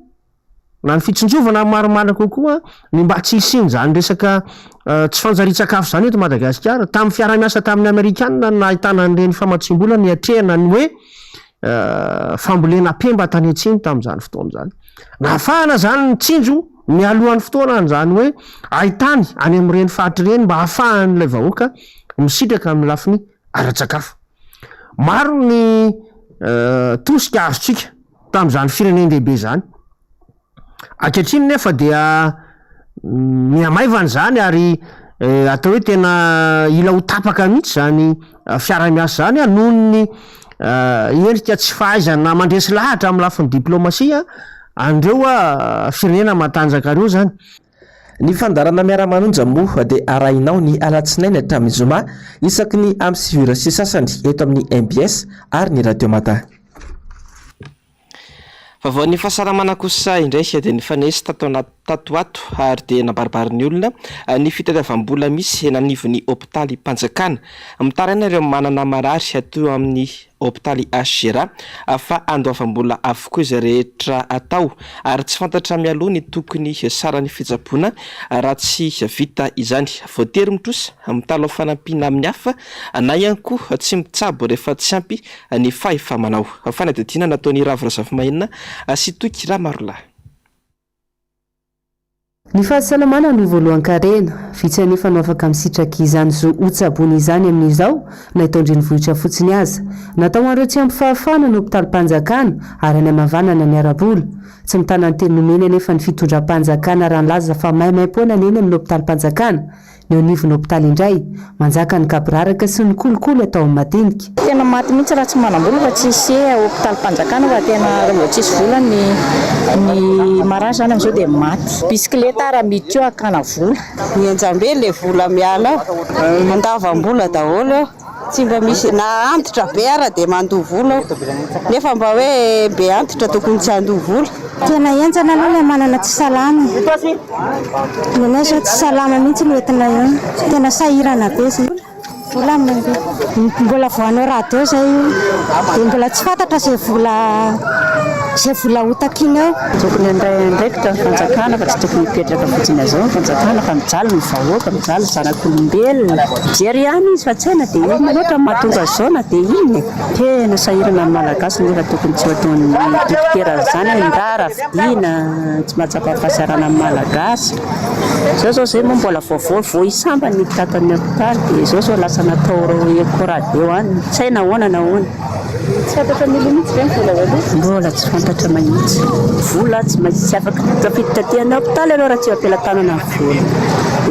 na ny fitsinjovana marimarina kokoa ny mba tsy hisian'izany resaka tsy fanjarian-tsakafo izany eto Madagasikara. Tamin'ny fiaraha-miasa tamin'ny Amerikana no nahitana an'ireny famatsiam-bola niatrehana ny hoe fambolena apemba tany atsimo tamin'izany fotoana izany. Nahafahana izany nitsinjo mialohan'ny fotoana an'izany hoe haitany any amin'ireny faritra ireny mba hahafahan'ilay vahoaka misitraka amin'ny lafiny ara-tsakafo. Maro ny tosika azontsika tamin'izany firenen-dehibe izany. Ankehitriny nefa dia mihamaivana izany ary atao hoe tena hila ho tapaka mihitsy izany fiaraha-miasa izany noho ny endrika tsy fahaizana mandresy lahatra amin'ny lafiny diplaomasia an'ireo firenena matanjaka ireo izany. Ny fandaharana Miara-manonja moa dia arahinao ny alatsinainy hatramin'ny zoma isaky ny amin'ny sivy ora sy sasany eto amin'ny mbs ary ny Radio Mada. Vaovaon'ny fahasalamana kosa indray dia nifanesy tato anaty. Tato ho ato ary dia nabaribarin'ny olona ny fitadiavam-bola misy eny anivon'ny hopitalim-panjakana. Mitaraina ireo manana marary ato amin'ny hopitaly HJRA fa andoavam-bola avokoa izay rehetra atao ary tsy fantatra mialoha ny tokony saran'ny fitsaboana raha tsy vita izany. Voatery mitrosa, mitalaho fanampiana amin'ny hafa na ihany koa tsy mitsabo rehefa tsy ampy ny fahefa-manao. Fanadihadiana nataon'i Ravo Razafimahenina sy Toky Ramarolahy. Ny fahasalamana no voalohan-karena. Vitsy anefa no afaka misitraka izany zo hotsaboina izany amin'izao, na eto an-drenivohitra fotsiny aza. Natao ho an'ireo tsy ampy fahafahana ny hopitalim-panjakana ary any amavanana ny ara-bola. Tsy mitana ny teny nomeny anefa ny fitondram-panjakana raha nilaza fa maimaim-poana ny eny amin'ny hopitalim-panjakana. Ny eo anivon'ny hopitaly indray, manjaka ny gaboraraka sy ny kolikoly atao amin'ny madinika. Tena maty mihitsy raha tsy manam-bola fa tsisy hopitalim-panjakana fa tena raha vao tsisy vola ny ny marary zany amin'izao dia maty. Bisikileta ary amidy koa hakana vola. Mihenjam-be le vola miala ao, mandavam-bola daholo eo. Tsy mba misy na antitra be ara dia mandoa vola aho nefa mba hoe be antitra tokony tsy handoa vola. Tena henjana aloha ilay manana tsy salama e. Ny anay izao tsy salama mihitsy no entinay eo. Tena sahirana be izay. Vola no mandeha. Mbola vao hanao radio izay io. Dia mbola tsy fantatra izay vola izay vola ho takiana eo. Tokony handray andraikitra ny fanjakana fa tsy tokony hipetraka fotsiny azao ny fanjakana fa mijaly ny vahoaka, mijaly ny zanak'olombelona. Mijery ihany izy fa tsy hay na dia inona loatra no mahatonga azao na dia inona e. Tena sahirana ny malagasy nefa tokony tsy ho ataon'ny dokotera an'izany hoe mirara vidiana, tsy mahatsapa fahasahiranan'ny malagasy. Zao zao zay moa mbola vaovao vao hisambany ny tato amin'ny hopitaly dia zao zao lasa natao écho radio any, tsy hay na ahoana na ahoana. Tsy fantatra mihitsy ve ny vola ho aloha? Mbola tsy fantatra mihitsy. Vola tsy maintsy tsy afaka tafiditra aty amin'ny hopitaly ianao raha tsy eo am-pelatanana ny vola.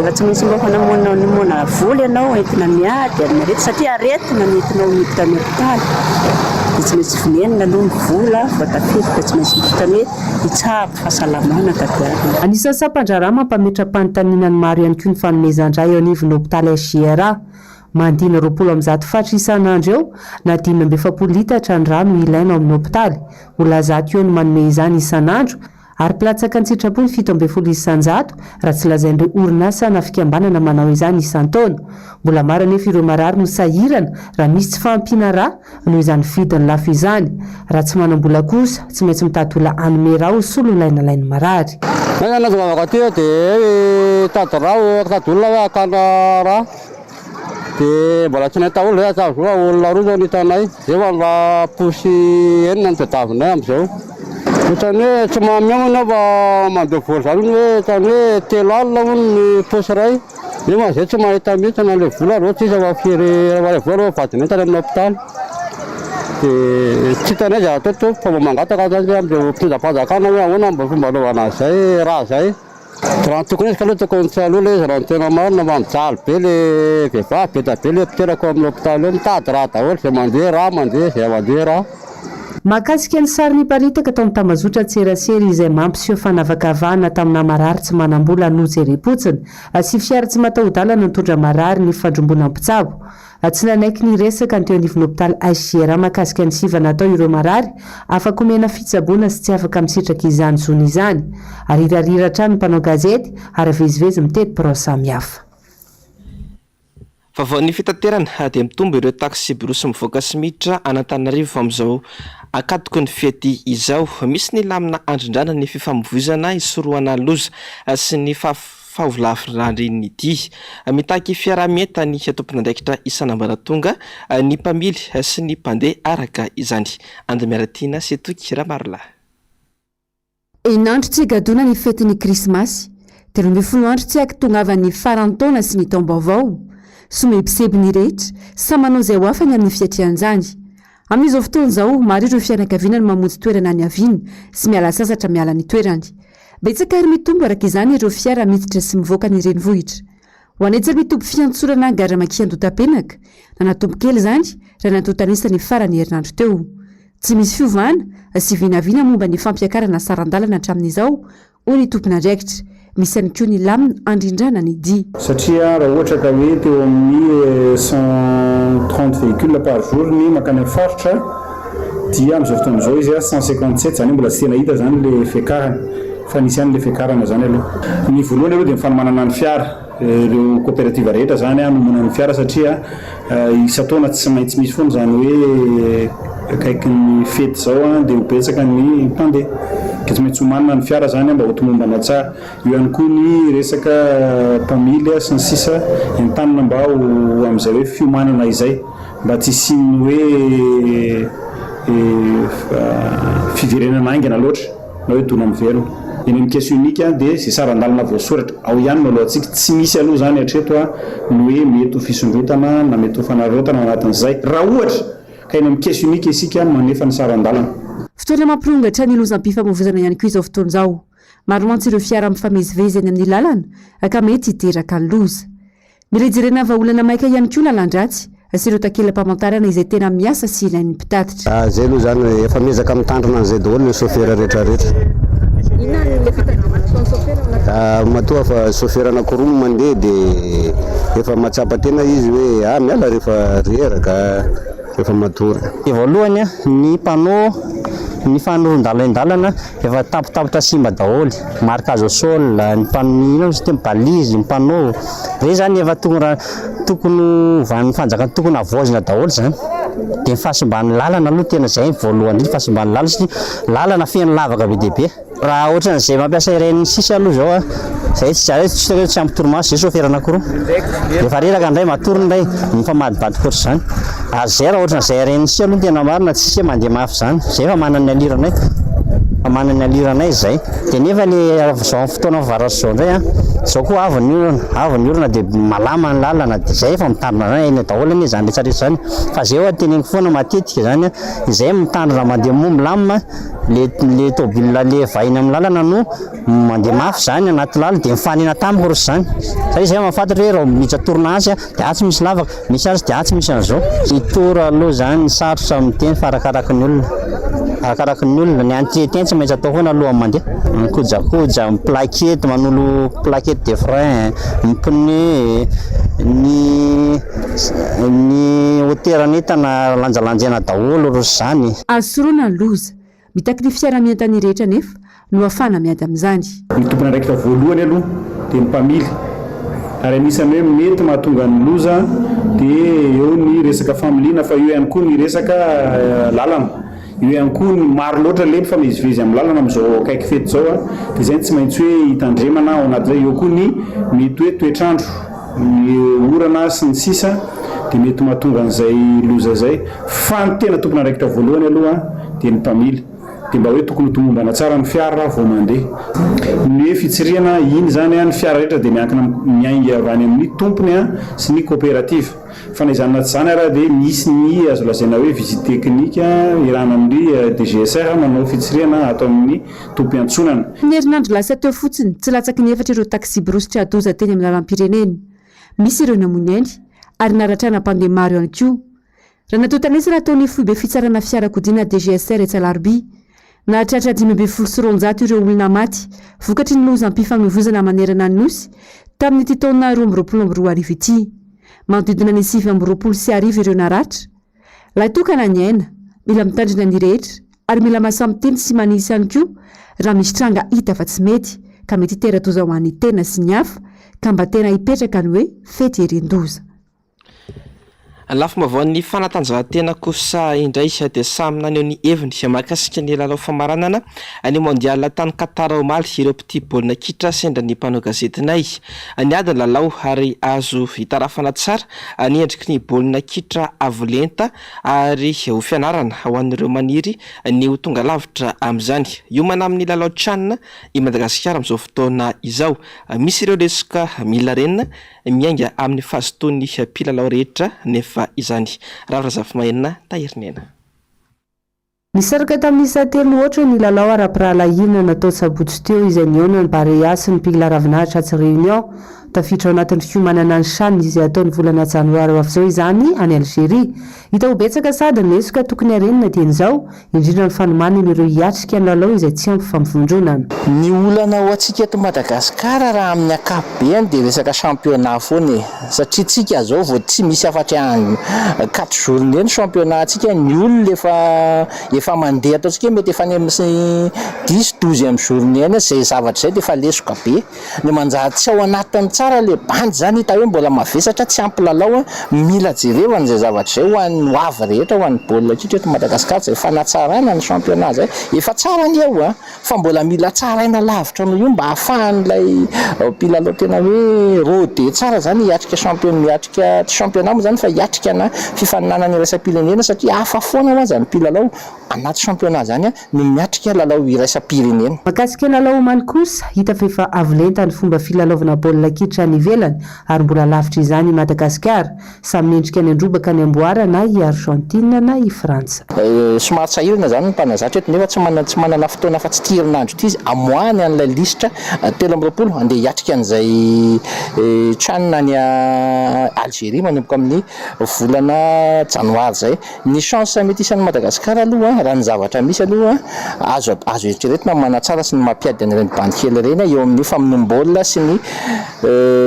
Efa tsy maintsy mba fanamoana vola ianao entina miady amin'ny aretina satria aretina no entinao miditra amin'ny hopitaly. Dia tsy maintsy vonenina aloha ny vola vao tafiditra, tsy maintsy ohatran'ny hoe hitsabo fahasalamana tadiavina. Anisan'ny sampan-draharaha mampametra-panontaniana ny maro ihany koa ny fanomezan-dra eo anivon'ny hopitaly HJRA. Manodidina 120 faritra isan'andro eo na 45 litatra ny rano ilaina ao amin'ny hopitaly. Olona zato eo no manome izany isan'andro ary mpilatsaka an-tsitrapo ny 17% raha tsy lazain'ireo orinasa na fikambanana manao izany isan-taona. Mbola maro anefa ireo marary no sahirana raha misy tsy fahampiana rà noho izany vidiny lafo izany. Raha tsy manam-bola kosa, tsy maintsy mitady olona hanome rà ho solon'ilay nalain'ny marary. Zay zany azo vavaka aty dia hoe hitady rà, hitady olona hoe hakana rà. Dia mbola tsy nahita olona izay hatramin'izao fa olona roa izao no hitanay. Izay fa mba posy enina no tadiavinay amin'izao. Ohatran'ny hoe tsy maha-miomana fa mandeha vola izany hono hoe ohatran'ny hoe 30 hono ny posy iray. Nefa izay tsy mahita mihitsy na ilay vola aloha tsy iza fa firy raha ilay vola aloha vadin'entana amin'ny hopitaly. Dia tsy hitanay izay atao tompoko fa mba mangataka izany izay amin'ireo mpitondra fanjakana hoe ahoana mba fomba anaovana an'izay raha izay. Raha ny tokony izy kaloha tokony tsy aloha le izy raha ny tena marina fa mijaly be le vehivavy be dia be le mpiteraka ao amin'ny hopitaly ao mitady rà daholo izay mandeha rà mandeha izay mandeha rà. Mahakasika ny sary niparitaka tao amin'ny tambazotran-tserasera izay mampiseho fanavakavahana tamina marary tsy manam-bola nojerem-potsiny sy fiara tsy mataho-dalana nitondra marary ny fandrombonan'ny mpitsabo. Tsy nanaiky ny hiresaka ny teo anivon'ny hopitaly HJRA mahakasika ny sivana atao ireo marary afaka omena fitsaboana sy tsy afaka misitraka izany zony izany. Arirarira hatrany ny mpanao gazety ary avezivezy mitety birao samihafa. Vaovaon'ny fitaterana dia mitombo ireo taksiborosy mivoaka sy miditra an'Antananarivo amin'izao ankatoky ny fety izao. Misy ny lamina handrindrana ny fifamoivoizana hisorohana loza sy ny fahavolavolan-dreniny ity. Mitaky fiaraha-mientan'ny tompon'andraikitra isan'ambaratonga ny mpamily sy ny mpandeha araka izany. Ando Miaratiana sy Toky Ramarolahy. Herinandro tsy higadona ny fetin'ny Krismasy. 13 andro tsy hakitongavan'ny faran'ny taona sy ny taom-baovao. Somebiseby ny rehetra, samy manao izay ho afany amin'ny fiatrehan'izany. Amin'izao fotoana izao, maro ireo fianakaviana no mamonjy toerana niaviana sy miala sasatra miala ny toerany. Betsaka ary mitombo araka izany ireo fiara miditra sy mivoaka ny renivohitra. Ho an'ny etsy amin'ny toby fiantsorana Gara Maki Andotapenaka, nanatombo kely izany raha nantontanisa ny faran'ny herinandro teo. Tsy misy fiovana sy vinavina momba ny fampiakarana saran-dalana hatramin'izao, hoy ny tompon'andraikitra. Misy ihany koa ny lamina handrindrana ny dia. Satria raha ohatra ka hoe teo amin'ny 130 véhicules par jour ny mankany amin'ny faritra dia amin'izao fotoana izao izy 157, izany hoe mbola tsy tena hita izany ilay fiakarany. Fa nisy ihany ilay fiakarana izany aloha. Ny voalohany aloha dia ny fanomanana ny fiara. Ireo coopérative rehetra izany hanomana ny fiara satria isan-taona tsy maintsy misy foana izany hoe akaikin'ny fety izao dia ho betsaka ny mpandeha. Ka tsy maintsy omanina ny fiara izany mba ho tomombana tsara. Eo ihany koa ny resaka mpamily sy ny sisa entanina mba ho amin'izay hoe fiomanana izay mba tsy hisian'ny hoe fiverenana haingana loatra na hoe dona miverina. Eny amin'ny caisse unique dia izay saran-dalana voasoratra ao ihany no alohantsika. Tsy misy aloha izany hatreto ny hoe mety ho fisondrotana na mety ho fanararaotana ao anatin'izay raha ohatra ka eny amin'ny caisse unique isika manefa ny saran-dalana. Fotoana mampirongatra ny lozam-pifamoivoizana ihany koa izao fotoana izao. Maro mantsy ireo fiara mifamezivezy eny amin'ny lalana ka mety hiteraka loza. Mila jerena vahaolana maika ihany koa lalan-dratsy sy ireo takela-pamantarana izay tena miasa sy ilain'ny mpitatitra. Zay aloha zany efa miezaka mitandrina an'izay daholo ny chauffeur rehetra rehetra. Inona no fitandremana ataon'ny chauffeur ao anatin'izay? Matoa fa chauffeur anakiroa no mandeha dia efa mahatsapa tena izy hoe ah miala rehefa reraka. Efa matory. Voalohany, ny panneau, ny fanoron-dalendalana efa tapitapitra simba daholo, marquage au sol, ny panneau, inona moa izy ity, ny balise, ny panneau, ireny zany efa tokony raha tokony hovan'ny fanjakana, tokony havaozina daholo zany. Dia ny fahasimban'ny lalana aloha tena izay voalohany indrindra, fahasimban'ny lalana satria lalana feno lavaka be dia be. Raha ohatran'izay mampiasa ireny sisa aloha izao a, zay tsy zay tsy hoe tsy ampy torimaso zay chauffeur anakiroa, rehefa reraka indray matory indray, mifamadibadika ohatr'izany, ary zay raha ohatran'izay ireny sisa aloha ny tena marina tsisy hoe mandeha mafy izany, zay efa manana ny allure-nay, efa manana ny allure-nay zay, dia nefa le zao fotoana fahavaratra izao indray a, zao koa avy ny orana, avy ny orana dia malama ny lalana, dia zay efa mitandrina zany, hainay daholo anie izany rehetra rehetra izany, fa zay ho'a teneniko foana matetika izany a, izay mitandrina mandeha moa milamina, Le le tôbile le vahiny amin'ny lalana no mandeha mafy zany anaty lalana dia mifanena tampoka ohatry zany. Satria zay mahafantatra hoe raha miditra tournage dia atsy misy lavaka, misy azy dia atsy misy an'izao. Ny tour aloha zany sarotra miteny fa arakaraky ny olona. Arakaraky ny olona. Ny entretien tsy maintsy atao foana alohan'ny mandeha. Mikojakoja, mi-plaquette, manolo plaquette de frein, ny pneu, ny ny hauteur-n'entana lanjalanjaina daholo ohatry zany. Azo sorohina ny loza. Mitaky ny fiaraha-mientan'ny rehetra anefa no ahafahana miady amin'izany. Ny tompon'andraikitra voalohany aloha dia ny mpamily ary anisan'ny hoe mety mahatonga ny loza dia eo ny resaka familiana fa eo ihany koa ny resaka lalana, eo ihany koa ny maro loatra ilay mifamezivezy amin'ny lalana amin'izao akaiky fety izao dia izay no tsy maintsy hoe hitandremana ao anatin'izay, eo koa ny mety hoe toetr'andro. ny orana sy ny sisa dia mety mahatonga an'izay loza izay fa ny tena tompon'andraikitra voalohany aloha dia ny mpamily dia mba hoe tokony ho tomombana tsara ny fiara vao mandeha. Ny hoe fitsirihana iny izany ny fiara rehetra dia miankina miainga avy any amin'ny tompony sy ny coopérative fa na izany na tsy izany ara dia misy ny azo lazaina hoe visite technique iarahana amin'ny DGSR manao fitsirihana ato amin'ny tompom-piantsonana. Ny herinandro lasa teo fotsiny, tsy latsaky ny efatra ireo taksiborosy tra-doza teny amin'ny lalam-pirenena. Misy ireo namoy ny ainy, ary naratrana mpandeha maro ihany koa. Raha natao tanisana ataon'ny foibe fitsarana fiarakodia na DGSR etsy Alarobia, nahatratra 215 ireo olona maty vokatry ny lozam-pifamoivoizana manerana ny Nosy tamin'ity taona 2022 ity. Manodidina ny 1029 ireo naratra. Lahy tokana ny aina, mila mitandrina ny rehetra ary mila mahasahy miteny sy manitsy ihany koa raha misy tranga hita fa tsy mety ka mety hitera-doza ho an'ny tena sy ny hafa ka mba tena hipetraka ny hoe fety herin-doza. Lafim-baovaon'ny fanatanjahantena kosa indray dia samy naneho ny heviny mahakasika ny lalao famaranana ny Mondial tany Qatar omaly ireo mpitia baolina kitra sendra ny mpanao gazetinay. Niady ny lalao ary azo itarafana tsara ny endriky ny baolina kitra avo lenta ary ho fianarana ho an'ireo maniry ny ho tonga lavitra amin'izany. Hiomana amin'ny lalao Chan i Madagasikara amin'izao fotoana izao. Misy ireo lesoka mila renina miainga amin'ny fahazotoan'ny mpilalao rehetra nefa izany. Ravo Razafimahenina, Tahiriniaina. Nisaraka tamin'ny isa telo ohatra ny lalao ara-pirahalahiana natao sabotsy teo izay nihaonan'ny Barea sy ny Mpila Ravinahitra atsy Réunion. Tafiditra ao anatin'ny fiomanana ny Chan izay hatao ny volana janoary ho avy izao izany any Algerie. Hita ho betsaka sady ny lesoka tokony harenina dieny izao, indrindra ny fanomanana ireo hiatrika ny lalao izay tsy ampy fampivondronana. Ny olana ho antsika eto Madagasikara raha amin'ny ankapobeny dia resaka championnat foana e! Satria tsika zao vao tsy misy afatry any quatre journée ny championnat tsika ny olona efa. Efa mandeha ataontsika hoe mety efa any amin'ny dix, douzième journée any izay zavatra izay dia efa lesoka be. Ny manjary tsy ao anatiny tsara le bandy zany hita hoe mbola mavesatra tsy ampy lalao a, mila jerevana izay zavatra izay ho an'ny ho avy rehetra ho an'ny baolina kitra eto Madagascar izay fanatsarana ny championnat izay, efa tsara anie io a, fa mbola mila tsaraina lavitra noho io mba ahafahan'ilay mpilalao tena hoe rodé tsara zany hiatrika champion hiatrika tsy championnat moa zany fa hiatrika na fifaninanana iraisam-pirenena satria hafa foana ho'a zany mpilalao anaty championnat zany no miatrika lalao iraisam-pirenena. Mahakasika ny lalao omaly kosa, hita fa efa avo lenta ny fomba filalaovana baolina kitra any ivelany ary mbola lavitra izany i Madagasikara. Samy mendrika ny handrobaka ny amboara na i Argentine na i Frantsa. Somary sahirana izany ny mpanazatra eto nefa tsy manana tsy manana fotoana afa-tsy ity herinandro ity izy amoahany an'ilay lisitra 23 handeha hiatrika an'izay Chan any Algerie manomboka amin'ny volana janoary izay. Ny chance mety hisy an'i Madagascar aloha raha ny zavatra misy aloha azo azo eritreretina ny manatsara sy ny mampiady an'ireny bandy kely ireny eo amin'ny famonoam-baolina sy ny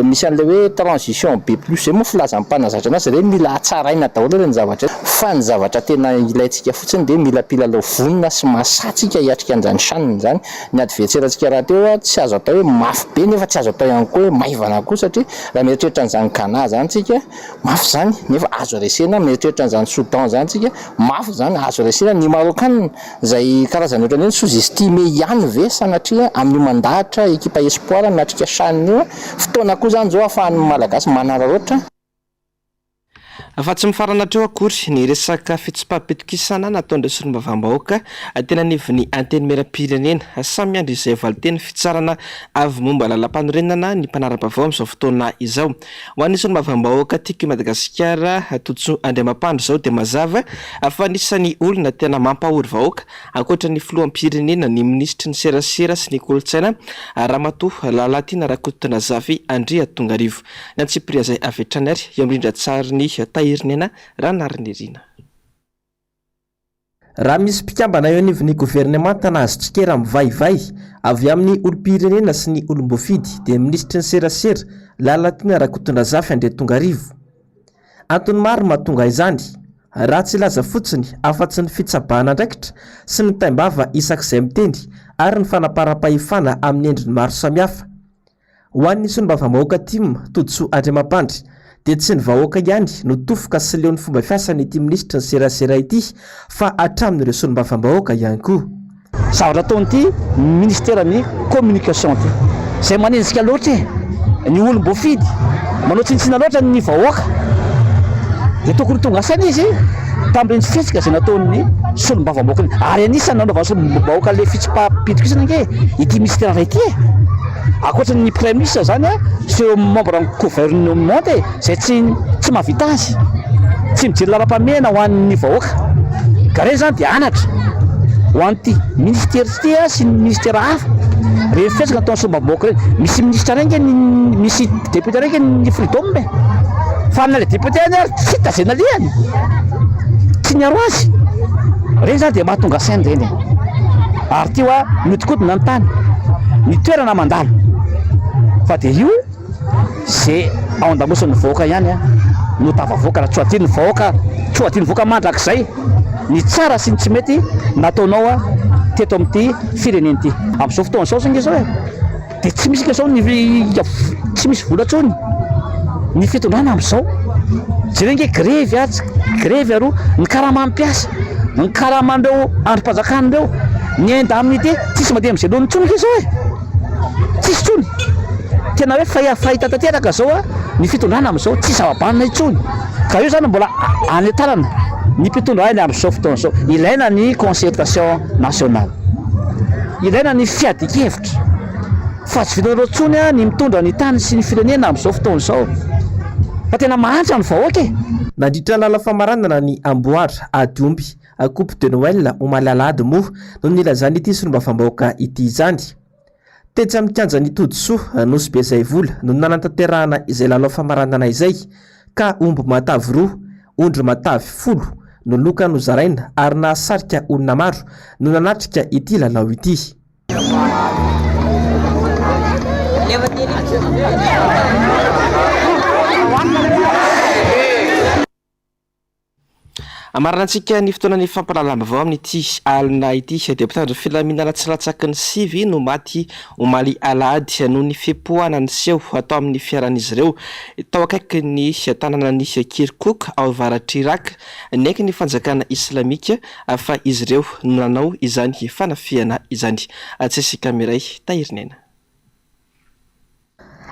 misy an'ilay hoe transition be plus izay moa filazan'ny mpanazatra anazy ireny mila hatsaraina daholo ireny zavatra ireny fa ny zavatra tena ilaintsika fotsiny dia mila mpilalao vonona sy mahasahy tsika hiatrika an'izany CHAN izany ny adversaire-ntsika rahateo tsy azo atao hoe mafy be nefa tsy azo atao ihany koa hoe maivana koa satria raha mieritreritra an'izany Ghana izany tsika Mafy izany, nefa azo resena, mieritreritra an'izany Soudan izany tsika, mafy izany, azo resena, ny Marocain izay karazany ohatran'ny hoe sous estime ihany ve sanatria amin'io mandahatra ekipa espoir miatrika CHAN io, fotoana koa izany izao ahafahan'ny Malagasy manararaotra. Fa tsy mifarana hatreo akory ny resaka fitsipaham-pitokisana nataon'ireo solombavambahoaka teny anivon'ny Antenimierampirenena. Samy miandry izay valin-teny fitsarana avy momba lalàmpanorenana ny mpanara-baovao amin'izao fotoana izao. Ho an'ny solombavambahoaka Tiako i Madagasikara, Todisoa Andriamampandry izao dia mazava fa anisan'ny olona tena mampahory vahoaka ankoatra ny filoham-pirenena ny minisitry ny serasera sy ny kolontsaina Ramatoa Lalatiana Rakotonazafy Andriatongarivo. Ny antsipirian'izay avy hatrany ary eo amin'ny rindran-tsarin'i Tahiriniaina Ranarinirina. Raha misy mpikambana eo anivon'ny governemanta nahazo tsikera mivaivay avy amin'ny olom-pirenena sy ny olom-boafidy dia ny minisitry ny serasera, Lalatiana Rakotondrazafy Andriatongarivo. Antony maro no mahatonga izany, raha tsy hilaza fotsiny afa-tsy ny fitsabahana andraikitra sy ny taim-bava isak'izay miteny ary ny fanaparam-pahefana amin'ny endriny maro samihafa. Ho an'ny solombavambahoaka tim, Todisoa Andriamampandry, dia tsy ny vahoaka ihany no tofoka sy leo ny fomba fiasan'ity minisitry ny serasera ity fa hatramin'ireo solombavambahoaka ihany koa. Zavatra ataon'ity ministeran'ny communication ity izay manenjika loatra e! Ny olom-boafidy manao tsinontsinona loatra ny vahoaka dia tokony tonga saina izy tamin'ireny fihetsika izay nataon'ny solombavambahoaka ireny ary anisan'ny nanaovan'ny solombavambahoaka ilay fitsipaham-pitokisana ange ity ministera iray ity e! Ankoatra ny Praiminisitra izany sy ireo membre ny gouvernement e, izay tsy tsy mahavita azy, tsy mijery laharam-pahamehana ho an'ny vahoaka. Ka ireny izany dia anatra ho an'ity ministera ity sy ny ministera hafa. Ireny fihetsika nataon'ny solombavambahoaka ireny. Misy minisitra iray ange ny misy député iray ange ny freedom e. Fa na ilay député ihany ary tsy hita izay nalehany. Tsy niaro azy. Ireny izany dia mahatonga saina ireny e. Ary ity hoa mihodinkodina ny tany, ny toerana mandalo fa dia io ze ao an-damosin'ny vahoaka ihany no tafavoaka raha tsy ho adinon'ny vahoaka, tsy ho adinon'ny vahoaka mandrakizay ny tsara sy ny tsy mety nataonao teto amin'ity firenena ity. Amin'izao fotoana izao ange izao e! Dia tsy misy ingahy zao ny tsy misy vola intsony ny fitondrana amin'izao. Jereo ange grevy atsy, grevy aroa, ny karaman'ny mpiasa, ny karaman'ireo andrim-panjakana ireo, ny indemnité, tsisy mandeha amin'izay laoniny intsony ange zao e! Tsisy intsony. Tena hoe fahi- fahita tanteraka zao a, ny fitondrana amin'izao, tsisy zava-banona intsony. Ka io zany mbola anentanana ny mpitondra aina amin'izao fotoana izao. Ilaina ny concertation nationale. Ilaina ny fiadian-kevitra. Fa tsy vitanareo intsony ny mitondra ny tany sy ny firenena amin'izao fotoana izao fa tena mahantra ny vahoaka e! Nandritra ny lalao famaranana ny amboara ady omby Coupe de Noël omaly alahady moa no nilazan'ity solombavambahoaka ity izany. Tetsy amin'ny kianjan'i Todisoa, Nosy Be Zaivola no nanatanterahana izay lalao famaranana izay ka omby matavy roa, ondry matavy folo no loka nozaraina ary nahasarika olona maro no nanatrika ity lalao ity. Amaranantsika ny fotoanan'ny fampahalalam-baovao amin'ity alina ity dia mpitandro filaminana tsy latsaky ny sivy no maty omaly alahady noho ny fipoahana niseho tao amin'ny fiaran'izy ireo tao akaikin'ny tanànan'i Kirkuk ao avaratr'i Irak. Niaiky ny fanjakana islamika fa izy ireo no nanao izany fanafihana izany. Jessica Miray Tahirinaina.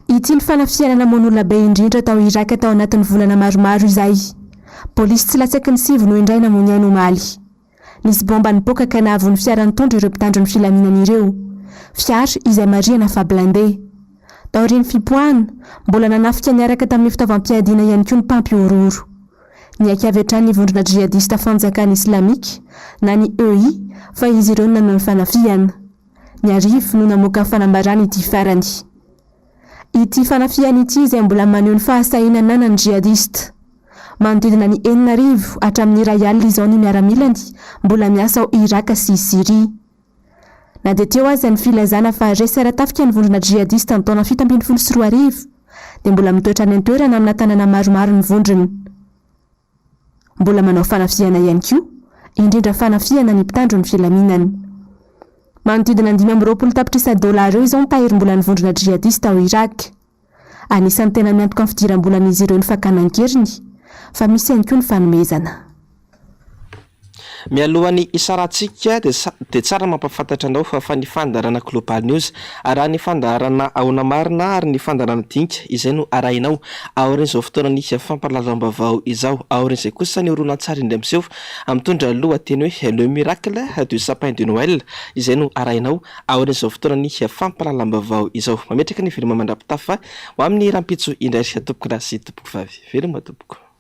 Ity ny fanafihana namono olona be indrindra tao Iraka tao anatin'ny volana maromaro izay. Polisy tsy latsaky ny sivy no indray namoy aina omaly. Nisy baomba nipoaka ka nahavoa ny fiara nitondra ireo mpitandro ny filaminana ireo. Fiara izay marihana fa blindé. Taorian'ny fipoahana, mbola nanafika niaraka tamin'ny fitaovam-piadiana ihany koa ny mpampihorohoro. Niaiky avy hatrany ny vondrona djihadista Fanjakana Islamika na ny EI fa izy ireo no nanao ny fanafihana. Ny hariva no namoaka fanambarana ity farany. Ity fanafihana ity izay mbola maneho ny fahasahiana ananan'ny djihadista. Manodidina ny 6000 hatramin'ny 1000 izao ny miaramilany mbola miasa ao Iraka sy Syria. Na dia teo aza ny filazana fa resy ara-tafika ny vondrona djihadista ny taona 2017 dia mbola mitoetra any an-toerana amina tanàna maromaro ny vondrona. Mbola manao fanafihana ihany koa, indrindra fanafihana ny mpitandro ny filaminana. Manodidina ny 25 tapitrisa dolara eo izao ny tahirim-bolan'ny vondrona djihadista ao Irak. Anisan'ny tena miantoka ny fidiram-bolan'izy ireo ny fakana an-keriny, fa misy ihany koa ny fanomezana. Mialohan'ny hisarahantsika dia dia tsara mampahafantatra anao fa fa ny fandaharana Global News araha ny fandaharana Ahoana Marina ary ny fandaharana Dinika izay no arahinao aorian'izao fotoanan'ny fampahalalam-baovao izao. Aorian'izay kosa ny horonantsary indray miseho mitondra lohateny hoe Le Miracle du Sapin de Noël izay no arahinao aorian'izao fotoanan'ny fampahalalam-baovao izao. Mametraka ny veloma mandra-pitafa ho amin'ny rahampitso indray tompokolahy sy tompokovavy. Veloma tompoko.